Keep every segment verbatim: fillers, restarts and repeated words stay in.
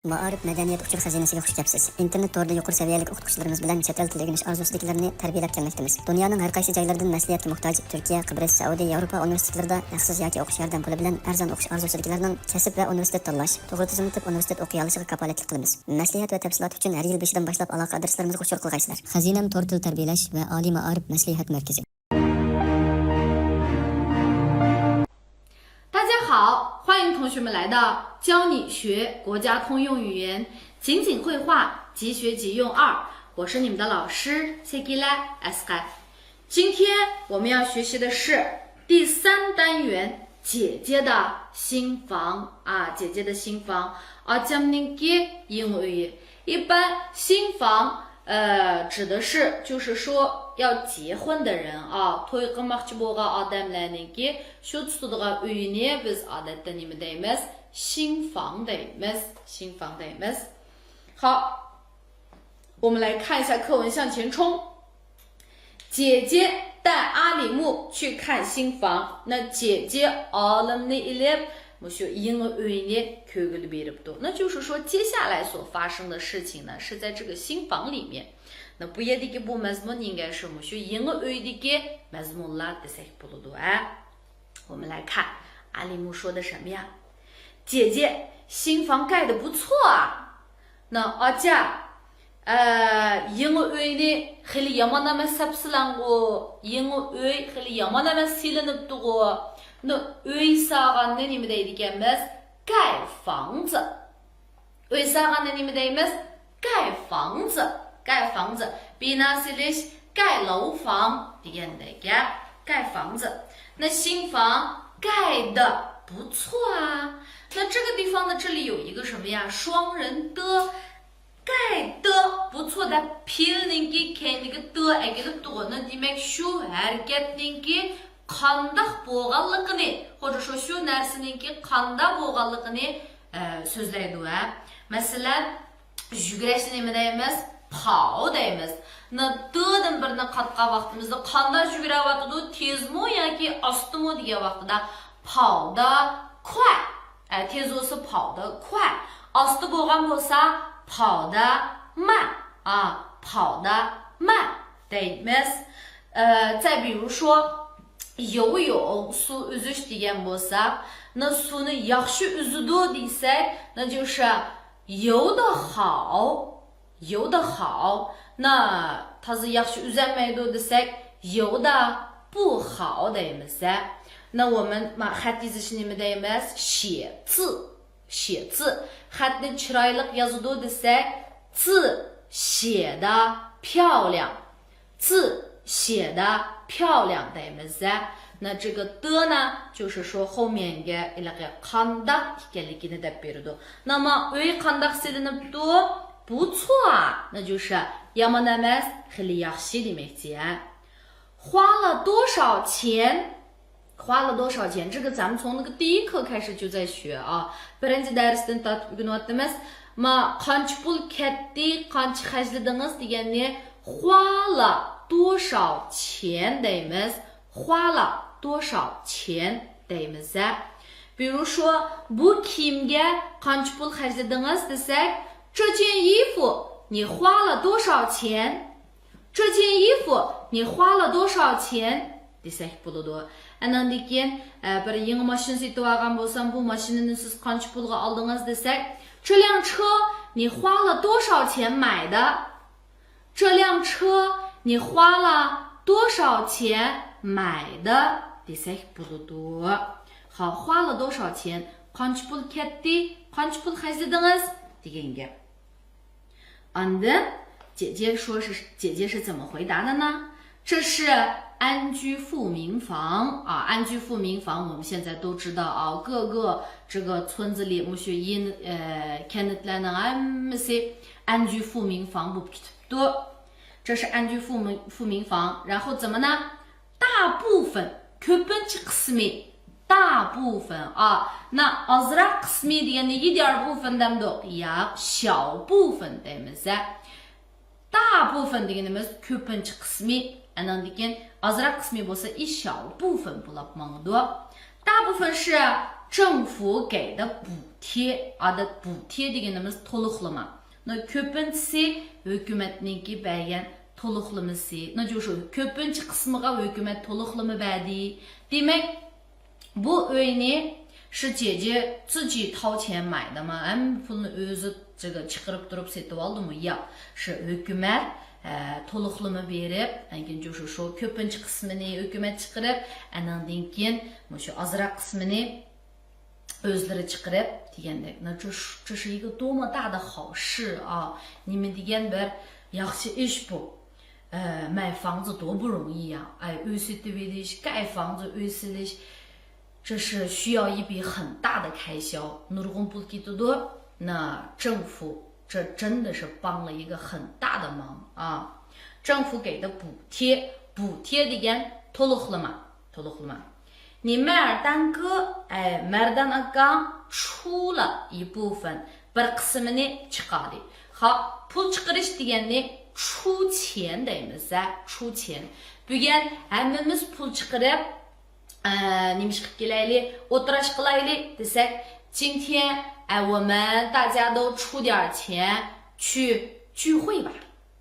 مائارىپ مەدەنىيەت ئۇچۇر خەزىنىسىگە خۇش كەپسىز. ئىنتېرنېت تورىدا يۇقىرى سەۋىيەلىك ئوقۇتقۇچىلىرىمىز بىلەن چەت ئەل تىلى ئۆگىنىش ئارزۇسىدىكىلەرنى تەربىيەلەپ كەلمەكتىمىز. دۇنيانىڭ ھەر قايسى جايلىرىدىن مەسلىھەتكە موھتاج تۈركىيە، قىبرىس، سەئۇدى، ياۋروپا ئۇنىۋېرسىتېتلىرىدا ھەقسىز ياكى ئوقۇش ياردەم پۇلى بىلەن ئەرزان ئوقۇش ئارزۇسىدىكىلەرنىڭ كەسىپ ۋە ئۇنىۋېرسىتېت تاللاش، توغرا تىزىملىتىپ ئۇنىۋېرسىتېت ئوقۇيالىشىغا كاپالەتلىك قىلىمىز. مەسلىھەت ۋە تەپسىلات ئۈچۈن ھەر يىل بېشىدىن باشلاپ ئالاقە ئادرېسلىرىمىزغا ئۇچۇر قىلغايسىلەر. خەزىنەم تور تىل تەربىيەلەش ۋە ئالىي مائارىپ مەسلىھەت مەركىزى. 大家好，欢迎同学们来到教你学国家通用语言情景会话即学即用二，我是你们的老师谢吉拉 Asqar。今天我们要学习的是第三单元姐姐的新房啊，姐姐的新房啊，چەمنىڭكى يېڭى ئۆيى. 一般新房呃，指的是就是说要结婚的人啊，توي قىلماقچى بولغان ئادەملەرنىڭكى شۇ تۇتىدىغان ئۆيىنى بىز ئادەتتە نېمە دەيمىز؟ 新房 دەيمىز. 新房 دەيمىز. 好，我们来看一下课文向前冲。姐姐带阿里木去看新房。那姐姐ئالىمنى ئېلىپ مۇشۇ يېڭى ئۆينى كۆرگىلى بېرىپتۇ. 那就是说接下来所发生的事情呢，是在这个新房里面。 بۇ يەردىكى بۇ مەزمۇن يەنە شۇ مۇشۇ يېڭى ئۆيدىكى مەزمۇنلار دېسەك بولىدۇ ھە. 我们来看阿里木说的什么呀？姐姐，新房盖得不错啊。 نا ئاچا، ئە، يېڭى ئۆينى خېلى يامان ئەمەس ساپسىلاڭغۇ. يېڭى ئۆي خېلى يامان ئەمەس سېلىنىپتىغۇ. 那 ئۆي سالغاننى نېمە دەيدىكەنمىز؟ 盖房子. ئۆي سالغاننى نېمە دەيمىز؟ 盖房子. 盖房子. بىنا سېلىش، 盖楼房 دېگەندەك گەپ. 盖房子. 那新房盖得不错啊。那这个地方的这里有一个什么呀？双人的 盖得不错 دەپ پېئىلنىڭكى كەينىگە 的 ئەكېلىپتىغۇ. 那 دېمەك شۇ ھەرىكەتنىڭكى قانداق بولغانلىقىنى، خوجا شۇ، شۇ نەرسىنىڭكى قانداق بولغانلىقىنى ئە، سۆزلەيدۇ ھە. مەسىلەن، يۈگۈرۈشنى نېمە دەيمىز؟ 跑 دەيمىز. 那 的 دىن بىرنى قاتقان ۋاقتىمىزدا قانداق يۈگۈرۈۋاتىدۇ؟ تېزمۇ ياكى ئاستىمۇ دېگەن ۋاقتىدا 跑得快. ئە، تېز بولسا 跑得快. ئاستا بولغان بولسا 跑得慢. ئا، 跑得慢 دەيمىز. ئە، 再比如说 游泳، سۇ ئۈزۈش دېگەن بولسا، 那 سۇنى ياخشى ئۈزىدۇ دېسەك، 那就是游得好. 游得好. 那 تازا ياخشى ئۈزەلمەيدۇ دېسەك، 游得不好 دەيمىز. 那 我们 ما خەت يېزىشنى نېمە دەيمىز؟ 写字. 写字. خەتنى چىرايلىق يازىدۇ دېسەك، 字写得漂亮. 字写得漂亮 دەيمىز. 那这个 的呢，就是说后面 ھېلىقى قانداق ئىكەنلىكىنى دەپ بېرىدۇ. 那么 ئۆي قانداق سېلىنىپتۇ؟ 不错. 那就是 يامان ئەمەس، خېلى ياخشى دېمەكچى. 花了多少钱؟ 花了多少钱？这个咱们从那个第一课开始就在学啊。 بىرىنچى دەرستىن تارتىپ ئۆگىنىۋاتىمىز. ما قانچە پۇل كەتتى، قانچە خەجلىدىڭىز دېگەننى 花了多少钱 دەيمىز. 花了多少钱 دەيمىز. 比如说، بۇ كىيىمگە قانچە پۇل خەجلىدىڭىز دېسەك، 这件衣服你花了多少钱؟ 这件衣服你花了多少钱 دېسەك بولىدۇ. ئاندىن كېيىن، ئە، بىر يېڭى ماشىنا سېتىۋالغان بولسام، بۇ ماشىنىنى سىز قانچە پۇلغا ئالدىڭىز دېسەك، 这辆车你花了多少钱买的？这辆车你花了多少钱买的 دېسەك بولىدۇ. 好，花了多少钱؟ قانچە پۇل كەتتى؟ قانچە پۇل خەجلىدىڭىز؟ دېگەن گەپ. 啊，那姐姐说是，姐姐是怎么回答的呢？这是安居富民房啊，安居富民房，我们现在都知道啊，各个这个村子里，مۇشۇ يېنى، ئە، كەنتلەرنىڭ ھەممىسى 安居富民房 بولۇپ كېتىپتۇ. 这是安居富民، 富民房. 然后怎么呢？ 大部分، كۆپىنچە قىسمى. 大部分 ئا، 那 ئازراق قىسمى دېگەندىن كېيىن 一点儿部分 دەمدۇق؟ ياق، 小部分 دەيمىز. 大部分 دېگىنىمىز كۆپىنچە قىسمى، ئاندىن كېيىن ئازراق قىسمى بولسا 一小部分 بولاپ ماڭىدۇ. 大部分是政府给的补贴، ئادەت 补贴 دېگىنىمىز تولۇقلىما. نو كۆپىنچىسى ھۆكۈمەتنىڭكى بەرگەن تولۇقلىمىسى. نو جۇشۇ كۆپىنچە قىسمىغا ھۆكۈمەت تولۇقلىما بەردى. دېمەك، بۇ ئۆينى 是姐姐自己掏钱买的吗؟ ھەممە پۇلنى ئۆزى چىقىرىپ تۇرۇپ سېتىۋالدىمۇ؟ ياق. شۇ ھۆكۈمەت، ئە، تولۇقلىما بېرىپ، ئاندىن كېيىن شۇ، شۇ كۆپىنچە قىسمىنى ھۆكۈمەت چىقىرىپ، ئانىڭدىن كېيىن مۇشۇ ئازراق قىسمىنى ئۆزلىرى چىقىرىپ دېگەندەك. 那这是، 这是一个多么大的好事啊！ نېمە دېگەن بىر ياخشى ئىش بۇ. 呃，买房子多不容易呀！ ئەي، ئۆي سېتىۋېلىش، 盖房子، ئۆي سېلىش، 这是需要一笔很大的开销. نۇرغۇن پۇل كېتىدۇ. 那政府这真的是帮了一个很大的忙啊！ 政府给的补贴، 补贴 دېگەن تولۇقلىما، تولۇقلىما. 你麦尔丹哥، ئەي، مەردان ئاكاڭ 出了一部分، بىر قىسمىنى چىقاردى. خا، پۇل چىقىرىش دېگەننى 出钱 دەيمىز، ھە، 出钱. بۈگۈن ھەممىمىز پۇل چىقىرىپ، ئە، نېمە ئىش قىلىپ كېلەيلى، ئولتۇراش قىلايلى دېسەك، 今天، ئە، 我们大家都出点儿钱去聚会吧.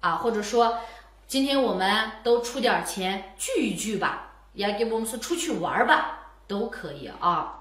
啊，或者说，今天我们都出点儿钱聚一聚吧， ياكى بولمىسا 出去玩儿吧 都可以啊。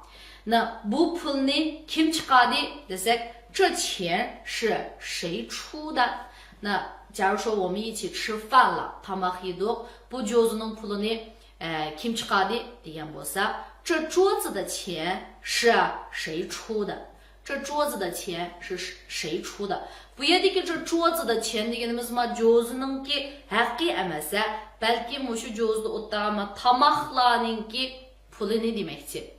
那 بۇ پۇلنى كىم چىقاردى دېسەك، 这钱是谁出的؟ 那假如说我们一起吃饭了، تاماق يېدۇق، بۇ جوزىنىڭ پۇلىنى، ئە، كىم چىقاردى دېگەن بولسا، 这桌子的钱是谁出的؟ 这桌子的钱是谁出的؟ بۇ يەردىكى 这桌子的钱 دېگىنىمىز ما جوزىنىڭكى ھەققى ئەمەس، ھە، بەلكى مۇشۇ جوزىدا ئولتۇرغان ما تاماقلارنىڭكى پۇلىنى دېمەكچى.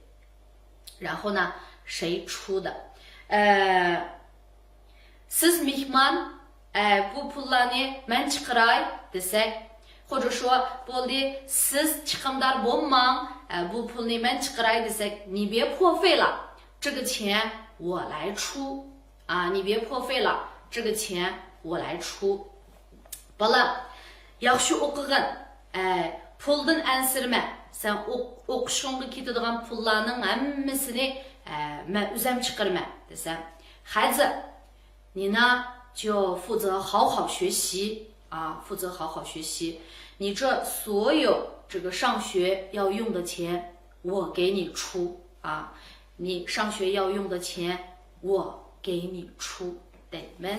然后呢，谁出的؟ ئە، سىز مېھمان، ئە، بۇ پۇللارنى مەن چىقىراي دېسەك، 或者说، بولدى، سىز چىقىمدار بولماڭ، ئە، بۇ پۇلنى مەن چىقىراي دېسەك، 你别破费了，这个钱我来出. 啊，你别破费了，这个钱我来出. بالا، ياخشى ئوقۇغىن، ئە، پۇلدىن ئەنسىرىمە. سەن ئوق-، ئوقۇشۇڭغا كېتىدىغان پۇللارنىڭ ھەممىسىنى، ئە، مەن ئۆزۈم چىقىرىمەن دېسە، 孩子， 你呢，就负责好好学习啊，负责好好学习。你这所有这个上学要用的钱，我给你出啊，你上学要用的钱，我给你出，对吗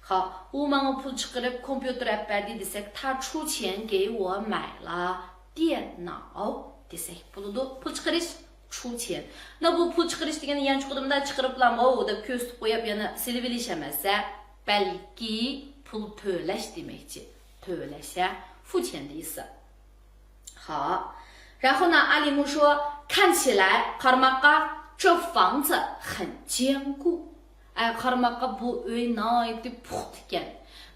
？خا، ئۇ ماڭا پۇل چىقىرىپ كومپيۇتېر ئەپ بەردى دېسەك، 他出钱给我买了电脑 دېسەك بولىدۇ. پۇل چىقىرىش 出钱. 那 بۇ پۇل چىقىرىش دېگەن يانچۇقىدىمدا چىقىرىپلا ماۋۇ دەپ كۆرسىتىپ قويۇپ يەنە سېلىۋېلىش ئەمەس، ھە؟ بەلكى پۇل تۆلەش دېمەكچى. төлەش، ھە؟ 付钱的意思. 好. 然后呢，阿里木说，看起来 قارىماققا 这房子很坚固. ئە، قارىماققا بۇ ئۆي ناھايىتى پۇختا ئىكەن.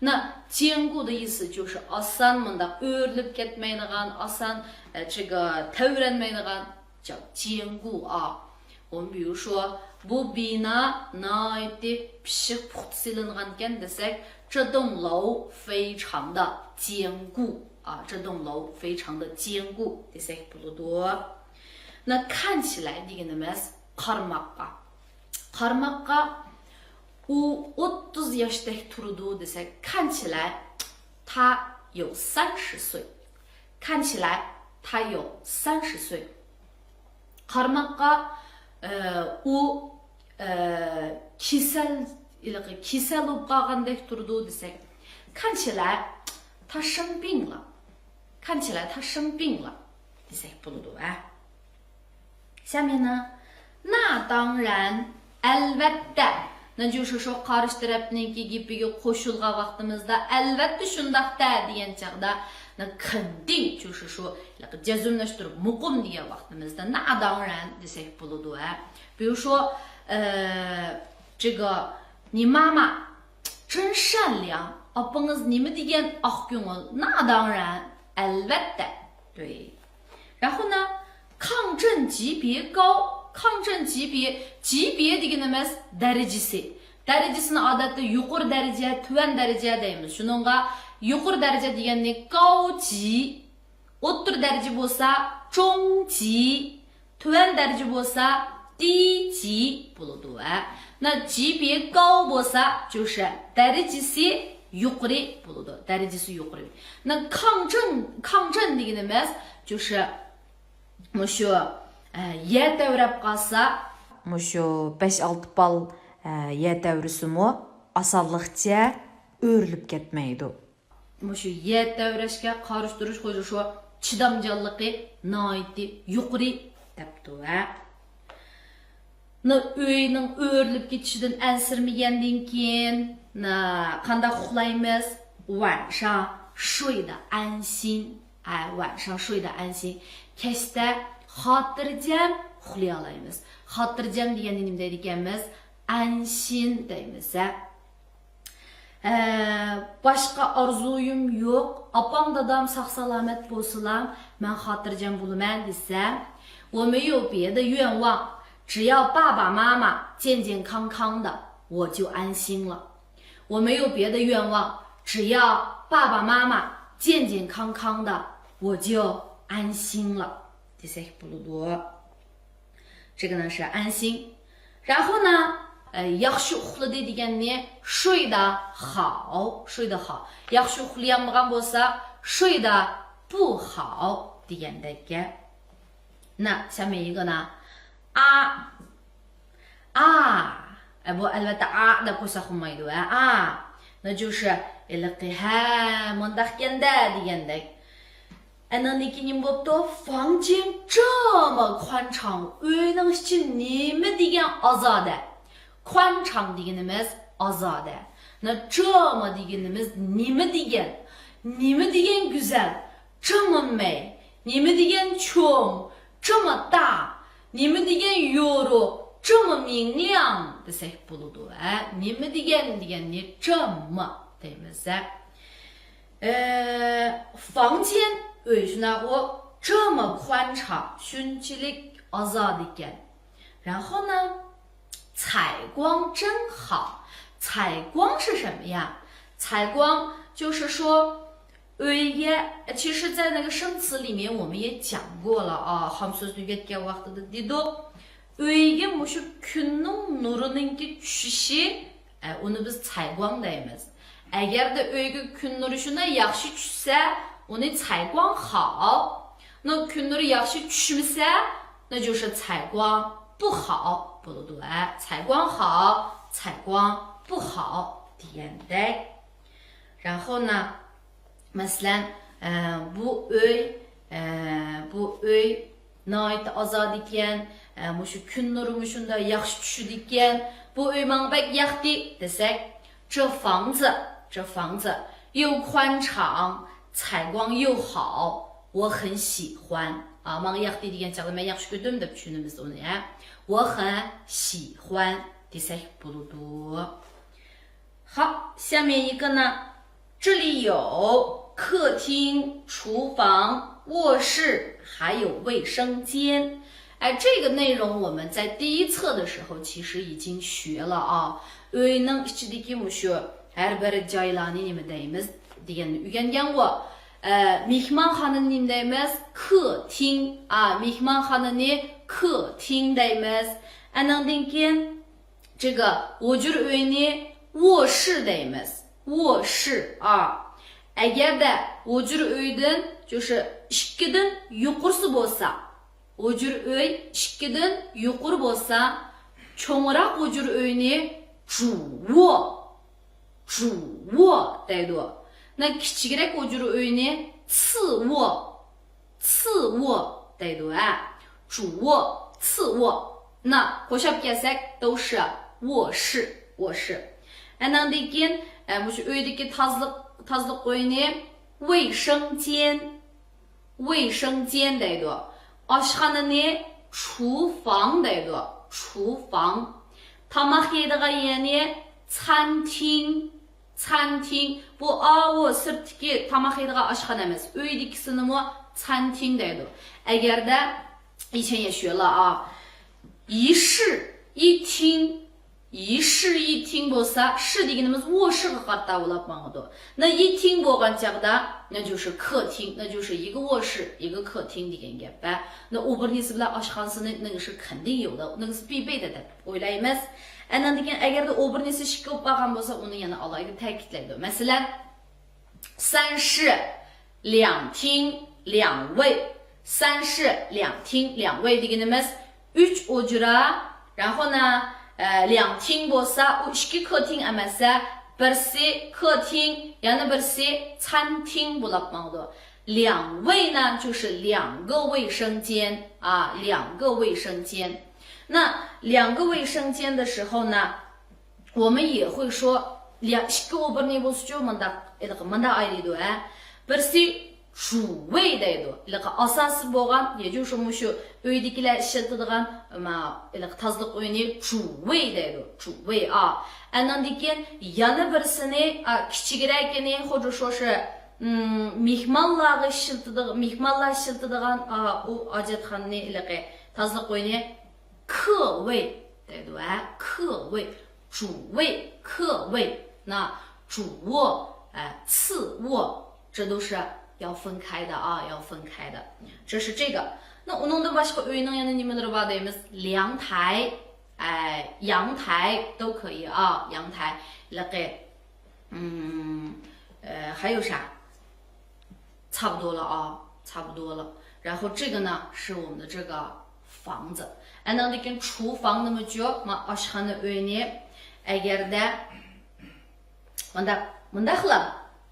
那坚固的意思就是 ئاسان مۇنداق ئۆرۈلۈپ كەتمەيدىغان، ئاسان، ئە، 这个 تەۋرەنمەيدىغان. 叫坚固啊。 我们比如说، بۇ بىنا ناھايىتى پىششىق پۇختا سېلىنغانىكەن دېسەك، 这栋楼非常的坚固啊，这栋楼非常的坚固 دېسەك بولىدۇ. 那看起来 دېگىنىمىز قارىماققا. قارىماققا ئۇ ئوتتۇز ياشتەك تۇرىدۇ دېسەك، 看起来他有三十岁. 看起来他有三十岁. قارىماققا، ئە، ئۇ، ئە، كېسەل، ھېلىقى كېسەل بولۇپ قالغاندەك تۇرىدۇ دېسەك، 看起来他生病了. 看起来他生病了 دېسەك بولىدۇ، ھە. 下面呢，那当然، ئەلۋەتتە. 那就是说 قارشى تەرەپنىڭكى گېپىگە قوشۇلغان ۋاقتىمىزدا، ئەلۋەتتە شۇنداقتا دېگەن چاغدا، 那肯定就是说 جەزملەشتۈرۈپ، مۇقىم دېگەن ۋاقتىمىزدا 那当然 دېسەك بولىدۇ، ھە. 比如说، ئە، 这个، 你妈妈 真善良، ئاپىڭىز نېمە دېگەن ئاق كۆڭۈل، 那当然، ئەلۋەتتە. 对. 然后呢，抗震级别高، 抗震级别، 级别 دېگىنىمىز دەرىجىسى. دەرىجىسىنى ئادەتتە يۇقىرى دەرىجە، تۆۋەن دەرىجە دەيمىز. شۇنىڭغا يۇقىرى دەرىجە دېگەننى 高级، ئوتتۇرا دەرىجە بولسا 中级، تۆۋەن دەرىجە بولسا 低级 بولىدۇ. ھە؟ 那级别高 بولسا 就是 دەرىجىسى يۇقىرى بولىدۇ. دەرىجىسى يۇقىرى. 那抗震، 抗震 دېگىنىمىز 就是 مۇشۇ، ئە، يەر تەۋرەپ قالسا، مۇشۇ بەش-ئالتە پال، ئە، يەر تەۋرىسىمۇ ئاسانلىقچە ئۆرۈلۈپ كەتمەيدۇ. مۇشۇ يەر تەۋرەشكە قارشى تۇرۇش، شۇ چىدامچانلىقى ناھايىتى يۇقىرى دەپتۇ، ھە. نى ئۆينىڭ ئۆرۈلۈپ كېتىشىدىن ئەنسىرىمىگەندىن كېيىن، نى قانداق ئۇخلايمىز؟ 晚上睡得安心. ھە، 晚上睡得安心. كەچتە خاتىرجەم ئۇخلىيالايمىز. خاتىرجەم دېگەندە نېمە دەيدىكەنمىز؟ 安心 دەيمىز، ھە. ھە، باشقا ئارزۇيۇم يوق. ئاپام، دادام ساق-سالامەت بولسىلا، مەن خاتىرجەم بولىمەن دېسە، 我没有别的愿望，只要爸爸妈妈健健康康的，我就安心了。我没有别的愿望，只要爸爸妈妈健健康康的，我就安心了. دېسەك بولىدۇ. 这个呢是安心。然后呢，呃， ياخشى ئۇخلىدى دېگەننى 睡得好، 睡得好. ياخشى ئۇخلىيالمىغان بولسا 睡得不好 دېگەندەك گەپ. 那下面一个呢؟ 啊. 啊. ئە، بۇ ئەلۋەتتە 啊 دەپ قويساق بولمايدۇ، ھە؟ 啊. 那就是 ھېلىقى، ھە، مۇنداقكەن-دە دېگەندەك. ئەنىڭدىن كېيىن نېمە بوپتۇ؟ 房间这么宽敞، ئۆينىڭ ئىچى نېمە دېگەن ئازادە. 宽敞 دېگىنىمىز ئازادە. 那这么 دېگىنىمىز نېمە دېگەن، نېمە دېگەن گۈزەل. 这么美، نېمە دېگەن چوڭ. 这么大، نېمە دېگەن يورۇق. 这么明亮 دېسەك بولىدۇ، ھە؟ نېمە دېگەن دېگەننى 这么 دەيمىز، ھە؟ ئە، 房间 ئۆي شۇنداقغۇ؟ 这么宽敞، شۇنچىلىك ئازادىكەن. 然后呢， 采光真好. 采光是什么呀？ 采光就是说 ئۆيگە، 其实在那个生词里面我们也讲过了啊. خام سۆزنى ئۆگەتكەن ۋاقتىدا دېدۇق. ئۆيگە مۇشۇ كۈننىڭ نۇرىنىڭكى چۈشۈشى، ئە، ئۇنى بىز 采光 دەيمىز. ئەگەردە ئۆيگە كۈن نۇرى شۇنداق ياخشى چۈشسە، ئۇنى 采光好. 那 كۈن نۇرى ياخشى چۈشمىسە، 那就是 采光不好 بولىدۇ، ھە. 采光好، 采光不好 دېگەندەك. 然后呢، مەسىلەن، ئە، بۇ ئۆي، ئە، بۇ ئۆي ناھايىتى ئازادىكەن، ئە، مۇشۇ كۈن نۇرىمۇ شۇنداق ياخشى چۈشىدىكەن، بۇ ئۆي ماڭا بەك ياقتى دېسەك، 这房子، 这房子又宽敞，采光又好，我很喜欢. ئا، ماڭا ياقتى دېگەن چاغدا مەن ياخشى كۆردۈم دەپ چۈشىنىمىز ئۇنى، ھە. 我很喜欢 دېسەك بولىدۇ. 好，下面一个呢，这里有客厅、厨房、卧室，还有卫生间。哎，这个内容我们在第一册的时候其实已经学了啊。 ئۆينىڭ ئىچىدىكى مۇشۇ ھەر بىر جايلارنى نېمە دەيمىز دېگەننى ئۆگەنگەنغۇ. ئە، مېھمانخانىنى نېمە دەيمىز؟ 客厅. ئا، مېھمانخانىنى 客厅 دەيمىز. ئەنىڭدىن كېيىن 这个 ھۇجرا ئۆينى 卧室 دەيمىز. 卧室 ئا. ئەگەردە ھۇجرا ئۆيدىن، 就是 ئىككىدىن يۇقىرىسى بولسا، ھۇجرا ئۆي ئىككىدىن يۇقىرى بولسا، چوڭراق ھۇجرا ئۆينى 主卧، 主卧 دەيدۇ. 那 كىچىكرەك ھۇجرا ئۆينى 次卧، 次卧 دەيدۇ، ھە. 主卧، 次卧. 那 قوشاپ كەلسەك، 都是 卧室، 卧室. ئەنىڭدىن كېيىن، ئە، مۇشۇ ئۆيدىكى تازىلىق، تازىلىق ئۆينى 卫生间، 卫生间 دەيدۇ. ئاشخانىنى 厨房 دەيدۇ، 厨房. تاماق يەيدىغان يەرنى 餐厅، 餐厅. بۇ ئاۋۇ سىرتتىكى تاماق يەيدىغان ئاشخانا ئەمەس، ئۆيدىكىسىنىمۇ 餐厅 دەيدۇ. ئەگەردە 以前也学了啊， 一室一厅一室一厅 بولسا، 室 دېگىنىمىز 卧室 قا قارىتا بولاپ ماڭىدۇ. 那一厅 بولغان چاغدا، 那就是客厅، 那就是一个卧室，一个客厅 دېگەن گەپ. 那 ئۇ بىر نېسى بىلەن ئاشخانىسىنى 那个是肯定有的، 那个是必备的 دەپ ئويلايمىز. ئاندىن كېيىن ئەگەردە ئۇ بىر نېسى ئىككى بولۇپ قالغان بولسا، ئۇنى يەنە ئالاھىدە تەكىتلەيدۇ. مەسىلەن، 三室两厅两卫. 三室两厅两卫 دېگىنىمىز ئۈچ ھۇجرا، 然后呢، ئە، 两厅 بولسا، ئۇ ئىككى 客厅 ئەمەس، بىرسى 客厅، يەنە بىرسى 餐厅 بولاپ ماڭىدۇ. 两卫呢，就是两个卫生间啊，两个卫生间。那两个卫生间的时候呢， 我们也会说 ئىككى ئۇ بىر نېسى بولسىچۇ، مۇنداق، ھېلىقى مۇنداق ئايرىيدۇ، ھە. بىرسى 主卫 دەيدۇ. ھېلىقى ئاساسىي بولغان، 也就是 مۇشۇ ئۆيدىكىلەر ئىشلىتىدىغان، ما، ھېلىقى تازىلىق ئۆيىنى 主卫 دەيدۇ. 主卫 ئا. ئاندىن كېيىن يەنە بىرسىنى، ئا، كىچىكرەكىنى، 或者说是، مم، مېھمانلارغا ئىشلىتىدىغان، مېھمانلار ئىشلىتىدىغان، ئا، ئۇ ھاجەتخانىنى، ھېلىقى تازىلىق ئۆيىنى 客卫 دەيدۇ، ھە، 客卫، 主卫، 客卫. 那主卧，哎，次卧，这都是要分开的啊，要分开的。这是这个。那 ئۇنىڭدىن باشقا ئۆينىڭ يەنە نېمىلىرى بار دەيمىز؟ 阳台، 哎，阳台都可以啊，阳台。 ھېلىقى، 嗯，呃，还有啥？ 差不多了啊，差不多了。然后这个呢，是我们的这个房子。ئاندىن كېيىن 厨房 نېمىچۇ؟ ما ئاشخانا ئۆينى، ئەگەردە مۇنداق، مۇنداقلا،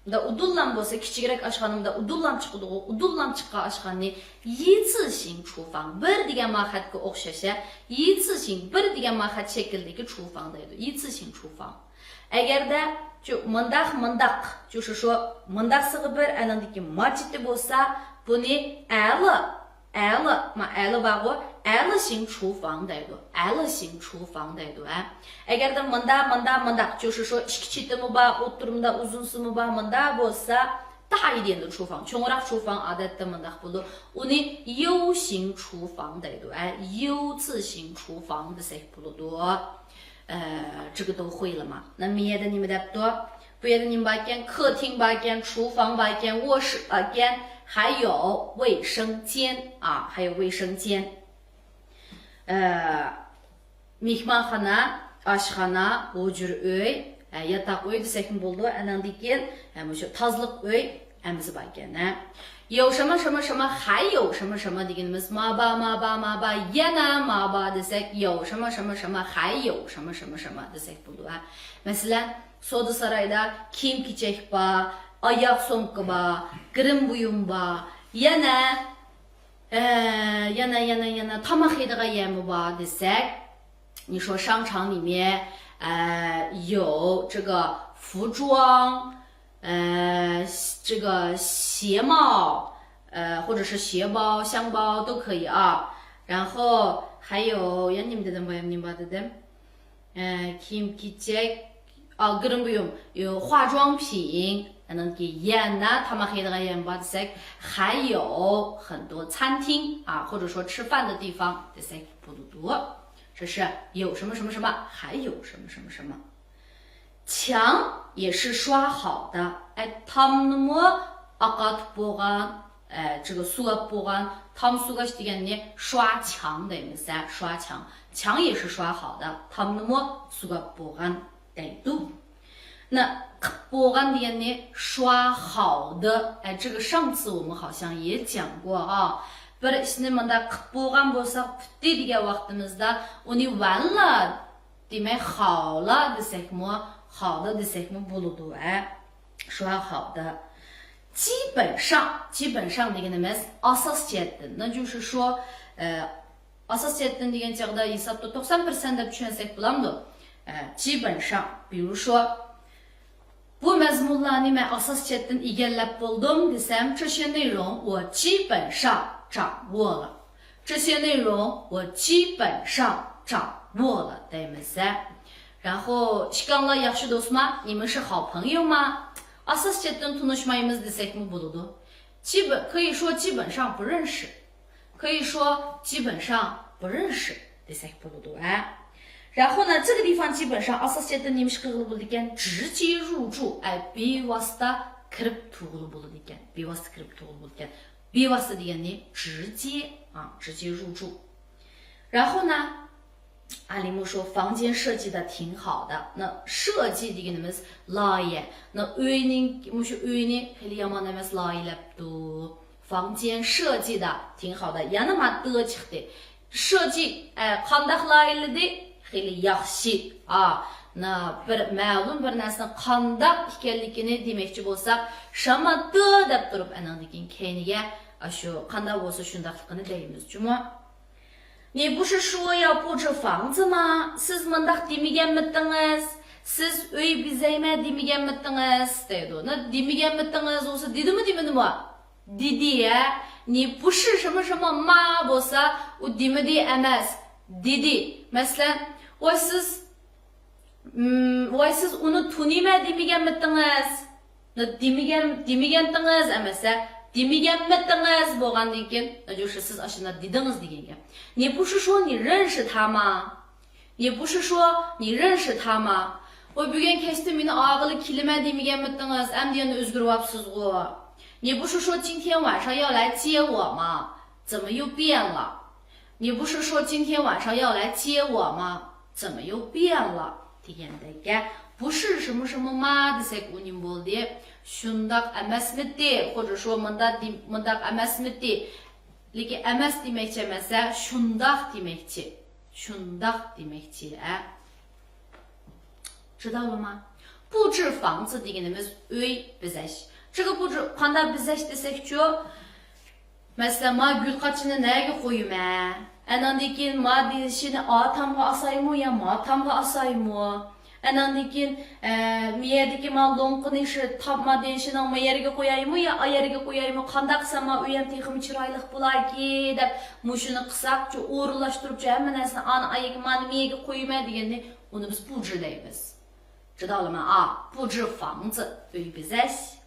مۇنداق ئۇدۇللام بولسا، كىچىكرەك ئاشخانا مۇنداق ئۇدۇللام چىقىدىغۇ، ئۇدۇللام چىققان ئاشخانىنى 一字形厨房، بىر دېگەن ما خەتكە ئوخشاش، 一字形، بىر دېگەن ما خەت شەكلىدىكى 厨房 دەيدۇ. 一字形厨房. ئەگەردە شۇ مۇنداق، مۇنداق، شۇ، شۇ، شۇ مۇنداقسىغا بىر، ئاندىن كېيىن ماچىتى بولسا، بۇنى ئەلا، ئەلا، ما ئەلا بارغۇ، 二字形厨房 دەيدۇ. 二字形厨房 دەيدۇ، ھە. ئەگەردە مۇندا، مۇندا، مۇنداق، شۇ، شۇ، شۇ ئىككى چېتىمۇ بار، ئوتتۇرىمدا ئۇزۇنسىمۇ بار، مۇندا بولسا، 大一点的厨房، چوڭراق 厨房 ئادەتتە مۇنداق بولىدۇ. ئۇنى U 型厨房 دەيدۇ، ھە. 有字形厨房 دېسەك بولىدۇ. ئە، 这个都会了嘛. 那 ما يەردە نېمە دەپتۇ؟ بۇ يەردە نېمە باركەن؟ 客厅 باركەن، 厨房 باركەن، 卧室 باركەن، 还有卫生间 啊، 还有卫生间. ئە، مېھمانخانا، ئاشخانا، ھۇجرا ئۆي، ئە، ياتاق ئۆي دېسەكمۇ بولىدۇ. ئاندىن كېيىن، ئە، مۇشۇ تازىلىق ئۆي، ھەممىسى باركەن، ھە. 有什么什么什么، 还有什么什么 دېگىنىمىز ما بار، ما بار، ما بار، يەنە ما بار دېسەك، 有什么什么什么، 还有什么什么什么 دېسەك بولىدۇ، ھە. مەسىلەن، سودا سارايدا كىيىم كېچەك بار، ئاياغ سومكا بار، گىرىم بۇيۇم بار، يەنە، ئە، يەنە، يەنە، يەنە تاماق يەيدىغان يەرمۇ بار دېسەك، 你说商场里面，呃，有这个服装，呃，这个鞋帽，呃，或者是鞋包、箱包都可以啊。然后还有，يەنە نېمە دېدىم، بايام نېمە بار دېدىم؟ ئە، كىيىم كېچەك، ئا، گىرىم بۇيۇم، يو، 化妆品، ئاندىن كېيىن يەنە تاماق يەيدىغان يەرمۇ بار دېسەك، 还有很多餐厅啊，或者说吃饭的地方 دېسەك بولىدۇ. 这是有什么什么什么，还有什么什么什么。墙也是刷好的. ئە، تامنىمۇ ئاقارتىپ بولغان، ئە، 这个 سۇۋاپ بولغان، تام سۇغاش دېگەننى 刷墙 دەيمىز، ھە، 刷墙. 墙也是刷好的، تامنىمۇ سۇغاپ بولغان دەيدۇ. 那 قىپ بولغان دېگەننى 刷好的، ئە، 这个上次我们好像也讲过啊. بىر ئىشنى مۇنداق قىپ بولغان بولساق پۈتتى دېگەن ۋاقتىمىزدا ئۇنى 完了 دېمەي، 好了 دېسەكمۇ، 好的 دېسەكمۇ بولىدۇ، ھە. 刷好的. 基本上، 基本上 دېگىنىمىز ئاساس جەھەتتىن. 那就是说، ئە، ئاساس جەھەتتىن دېگەن چاغدا ھېسابتا 90% دەپ چۈشەنسەك بولامدۇ؟ ئە، 基本上. 比如说، بۇ مەزمۇنلارنى مەن ئاساس جەھەتتىن ئىگىلەپ بولدۇم دېسەم، 这些内容我基本上掌握了. 这些内容我基本上掌握了 دەيمىز. 然后 ئىككىڭلار ياخشى دوستما؟ 你们是好朋友吗؟ ئاساس جەھەتتىن تونۇشمايمىز دېسەكمۇ بولىدۇ. 基本، 可以说基本上不认识. 可以说基本上不认识 دېسەك بولىدۇ، ھە. 然后呢，这个地方基本上 ئاساسىي جەھەتتىن نېمە ئىش قىلغىلى بولىدىكەن؟ 直接入住، ئە، بىۋاسىتە كىرىپ تۇرغىلى بولىدىكەن. بىۋاسىتە كىرىپ تۇرغىلى بولىدىكەن. بىۋاسىتە دېگەننى 直接، ئا، 直接入住. 然后呢， ئالىمۇ شۇ 房间设计得挺好的. 那设计 دېگىنىمىز لايىھە. 那 ئۆينىڭ، مۇشۇ ئۆينى خېلى يامان ئەمەس لايىھەلەپتۇ. 房间设计得挺好的. يەنە ما 的 چىقتى. 设计، ئە، قانداق لايىھەلىدى؟ خېلى ياخشى. ئا، نا، بىر مەلۇم بىر نەرسىنىڭ قانداق ئىكەنلىكىنى دېمەكچى بولساق، 什么的 دەپ تۇرۇپ، ئەنىڭدىن كېيىن كەينىگە، ئاشۇ قانداق بولسا شۇنداقلىقىنى دەيمىز جۇمۇ. 你不是说要布置房子吗؟ سىز مۇنداق دېمىگەنمىدىڭىز؟ سىز ئۆي بېزەيمەن دېمىگەنمىدىڭىز؟ دەيدۇ. 那 دېمىگەنمىدىڭىز بولسا دېدىمۇ دېمىدىمۇ؟ دېدى، ھە؟ 你不是什么什么吗 بولسا، ئۇ دېمىدى ئەمەس، دېدى. مەسىلەن، ۋاي سىز، م، ۋاي سىز ئۇنى تونۇيمەن دېمىگەنمىدىڭىز؟ دېمىگەن، دېمىگەنتىڭىز ئەمەس، ھە؟ دېمىگەنمىدىڭىز بولغاندىن كېيىن، 那就是 سىز ئاشۇنداق دېدىڭىز دېگەن گەپ. 你不是说你认识他吗؟ 你不是说你认识他吗؟ ۋاي بۈگۈن كەچتە مېنى ئاغىلى كېلىمەن دېمىگەنمىدىڭىز، ئەمدى يەنە ئۆزگىرىۋاپسىزغۇ. 你不是说今天晚上要来接我吗？怎么又变了？你不是说今天晚上要来接我吗？怎么又变了？ دېگەندەك گەپ. 不是什么什么吗 دېسەك ئۇ نېمە بولدى؟ شۇنداق ئەمەسمىتى، 或者说 مۇنداق دېم-، مۇنداق ئەمەسمىتى؟ لېكىن ئەمەس دېمەكچى ئەمەس، ھە، شۇنداق دېمەكچى. شۇنداق دېمەكچى، ھە. 知道了吗؟ 布置房子 دېگىنىمىز ئۆي بېزەش. 这个布置 قانداق بېزەش دېسەكچۇ؟ مەسىلەن، ما گۈل قاچىنى نەگە قويىمەن؟ ئەنىڭدىن كېيىن ما دېشىنى ئا تامغا ئاسايمۇ يا ما تامغا ئاسايمۇ؟ ئەنىڭدىن كېيىن، ئە، مىيەدىكى ما لوڭقىنى شۇ تاپما دېشىنىڭ ما يەرگە قويايمۇ يا ئا يەرگە قويايمۇ؟ قانداق قىلسام ما ئۆيەم تېخىمۇ چىرايلىق بولاكى دەپ مۇشۇنى قىلساقچۇ، ئورۇنلاشتۇرۇپچۇ ھەممە نەرسىنى ئانا ئايىگە مانا مىيەگە قويىمەن دېگەننى ئۇنى بىز 布置 دەيمىز. 知道了吗？ ئا، 布置房子 ئۆي بېزەش.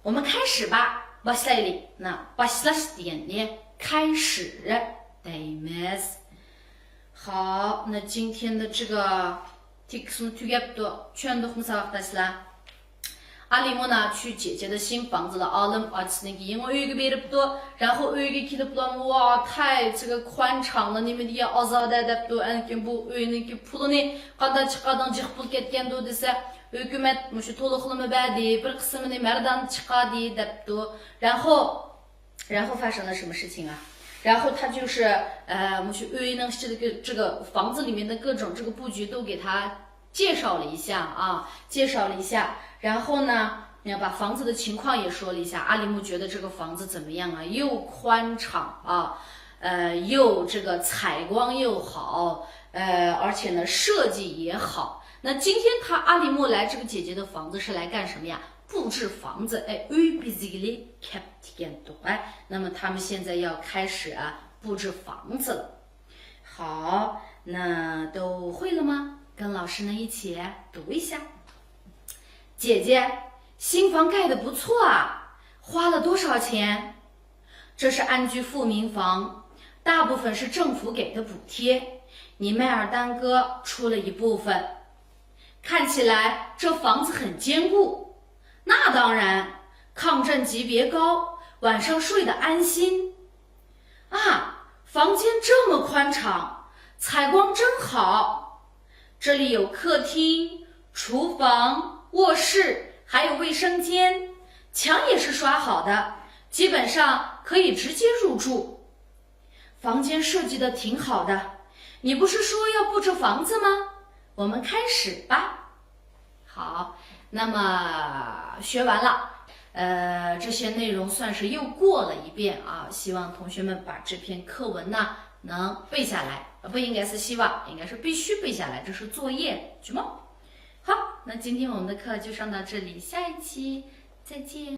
我们开始吧. باشلايلى. 那 باشلاش دېگەننى 开始 دەيمىز. 好，那今天的这个 تېكىستمۇ تۈگەپتۇ. چۈشەندۇقمۇ ساۋاقداشلار؟ 阿里木呢去姐姐的新房子了. ئالىم ئاچىسىنىڭكى يېڭى ئۆيىگە بېرىپتۇ. 然后 ئۆيگە كېلىپلا، ۋا تاي، 这个 宽敞了 نېمە دېگەن ئازادە دەپتۇ. ئەنكىن بۇ ئۆينىڭكى پۇلىنى قانداق چىقاردىڭ، جىق پۇل كەتكەندۇ دېسە، ھۆكۈمەت مۇشۇ تولۇقلىما بەردى، بىر قىسمىنى مەردان چىقاردى دەپتۇ. 然后 然后发生了什么事情啊？ 然后他就是，呃， مۇشۇ ئۆينىڭ ئىچىدىكى 这个房子里面的各种这个布局都给他介绍了一下啊，介绍了一下。然后呢，把房子的情况也说了一下。阿里木觉得这个房子怎么样啊？又宽敞啊，呃，又这个采光又好，呃，而且呢，设计也好。那今天他阿里木来这个姐姐的房子是来干什么呀？ 布置房子，哎， ئۆي بېزىگىلى كەپتىكەن توغرا. 那么他们现在要开始啊布置房子了。好，那都会了吗？跟老师呢一起读一下。姐姐，新房盖得不错啊，花了多少钱？这是安居富民房，大部分是政府给的补贴，你麦尔丹哥出了一部分。 看起来这房子很坚固。那当然，抗震级别高，晚上睡得安心。啊，房间这么宽敞，采光真好。这里有客厅、厨房、卧室，还有卫生间，墙也是刷好的，基本上可以直接入住。 房间设计得挺好的，你不是说要布置房子吗？我们开始吧。好，那么学完了，呃，这些内容算是又过了一遍啊。希望同学们把这篇课文呢能背下来，呃，不应该是希望，应该是必须背下来，这是作业，是吗？好，那今天我们的课就上到这里，下一期再见。